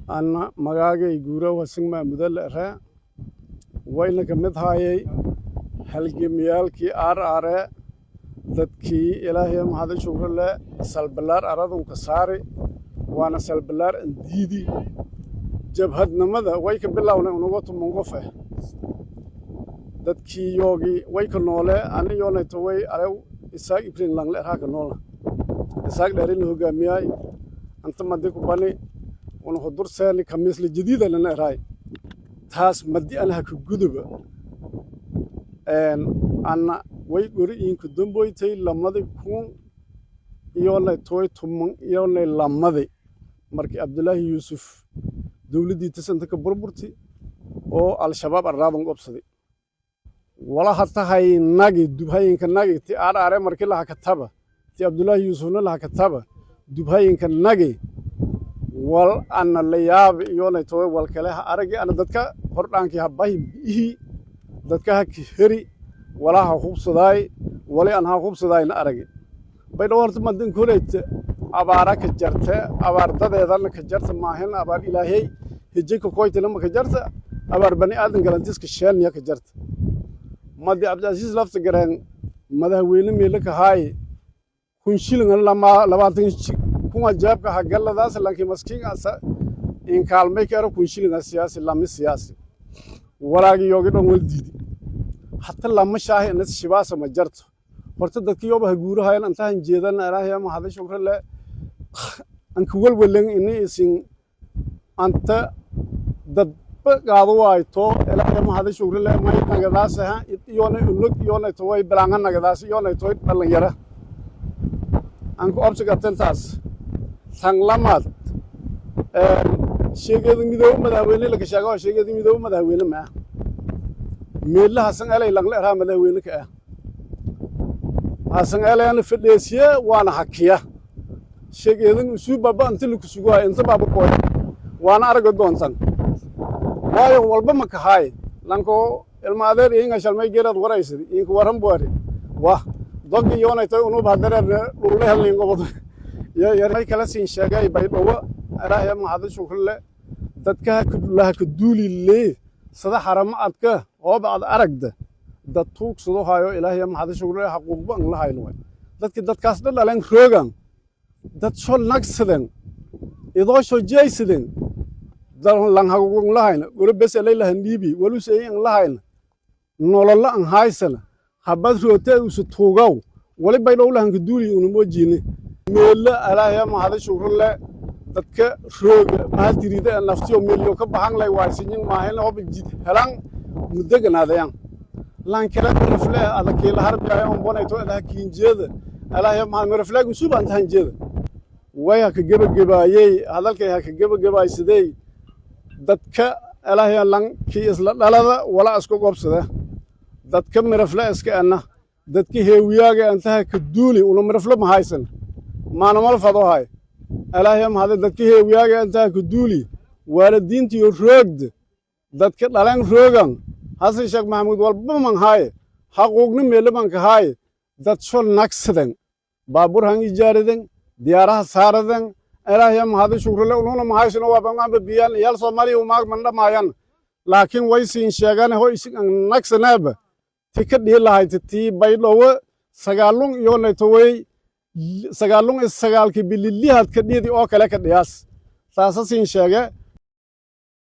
Anna magaagay Guuraw Hasan Maamudale ree, wayna ka mid haayay halgamayaalkii Aaraare, dadkii Ilaahay mahada shukrale Salbalaar aradunka saari, waana Salbalaar andiidi. Jabhadnimada way ka bilownay unugo 10 qof ah. Dadkii yoogii way ka noole ani yoonayto way arew Isaaq Ibrin langle erhaa ka noolna, Isaaq Dheerina hogaamiyaay. Anta madi ku bani una hudurseeni kamiisla jadiida lana eraay. Taas madi anaha ka guduba, anna way gori iinku damboytay 2012-dii, markii Cabdulaahi Yuusuf dowladdii tasanta ka burburti oo Al-Shabaab arraadan qobsaday. Wala hatahay nagi dubhayinka nagi ti Aaraare markii laha kataba, ti Cabdulaahi Yuusufna laha kataba, dubhayinka nagi wal ana la yaabi iyonay toy wal kale ha aragi. Ana dadka hordhaankii ha bahi bi'ihi, dadka ha heri wala ha hubsadaay, wali an ha hubsadaayna aragi. Baydhabo horta madin koleyta abaara ka jarte, abaar dadeedana ka jarta maahin, abaar Ilaahay hejeka koytana ma ka jarta, abaar bani aadan galantiska sheelniya ka jarta. Madi Cabdicasiis lafta gareen madaxweyne meele ka haaye, 1000 shilin lama 20,000 ajaabka ha galladaas lanki maskiin asa in kaalmay ka era 1000 shilin siyaasi lami siyaasi walaagi yoogi dhan wal diidi. Hata lama shaahi inas shibaasa ma jarto. Horta dadki yoba ha guurahayan antahan jeedan. Ilaahay ama hada shukre le anka walwalan ini isin anta dadba qaado waayto. Ilaahay ama hada shukre le may nagadaas ha iyona ulug iyona toy bilaanga nagadaas iyona toy dhalinyara anku obsi qabtantaas. Tan lamaad, sheegada midoobe madaxweyne laka sheego, sheegada midoobe madaxweyne ma ah. Meelle Hasan Elay langle erhaa madaxweyne ka ah. Hasan Elayana fadheesiye waana hakiya. Sheegeedan usuu baba inta laku suguhayo inta baaba kooy waana aragi doontan, waayo walba ma kahaay lanko ilma adeer inga shalmay geeraad waraysadi inka waran buari wah dogi yoonay toy unuba hadareerne dhulle helnayn gobod may kala siin sheegay. Baydhabo Ilaahay mahada shukrle dadka laha ka duuli lee sada xaramo adka ooba ad aragda dad tuugsado hayo. Ilaahay mahada shukrle xaquuqba an la hayno way dadki dadkaas dhan dhalen roogan, dad shol nagsaden idoosho jeysaden lan hagugun lahayna golo bes elay lahan dhiibi walusay an lahayna nololla an haysana habad roote usu tuugaw wali Baydhow lahan ka duuli unamo jiine meelle. Ilaahay mahada shukrle dadka rooga mahatirida naftiyo meelyo ka baxan lay waaysinyin maahin hoba jid helan mudeganaadayan lankala mirafle adakiila harbiaya ombonayto adaha kiinjeeda. Ilaahay mahad mirafleeg usuub antahan jeeda way ha ka gebagebaayey hadalkay ha ka gebagebaaysadey. Dadka Ilaahay lankii isla dhalada wala isku gobsada, dadka mirafle iska ana dadka heewiyaaga antaha ka duuli una mirafle ma haysan maanamal fado hay. Ilaahay mahada dadka heewiyaaga antaha ka duuli waalidiintiyo roogda dadka dhalan roogan. Xasan Sheekh Maxamuud walba man haaye, xaquuqna meele man ka haaye. Dad shol nagsadan, baabuur han ijaaradan, diyaaraha saaradan. Ilaahay mahada shukrule ununa mahaysano waa biyaan iyaal Soomaaliya umaag man dhamaayan, laakiin way siin sheegan ho isin nagsanaaba ti ka dhihi lahayd tii Baydhowo sagaalun iyo naytowey sagaalun is sagaalkii bililihaad ka dhidi oo kale ka dhiyaas taasa siin sheege.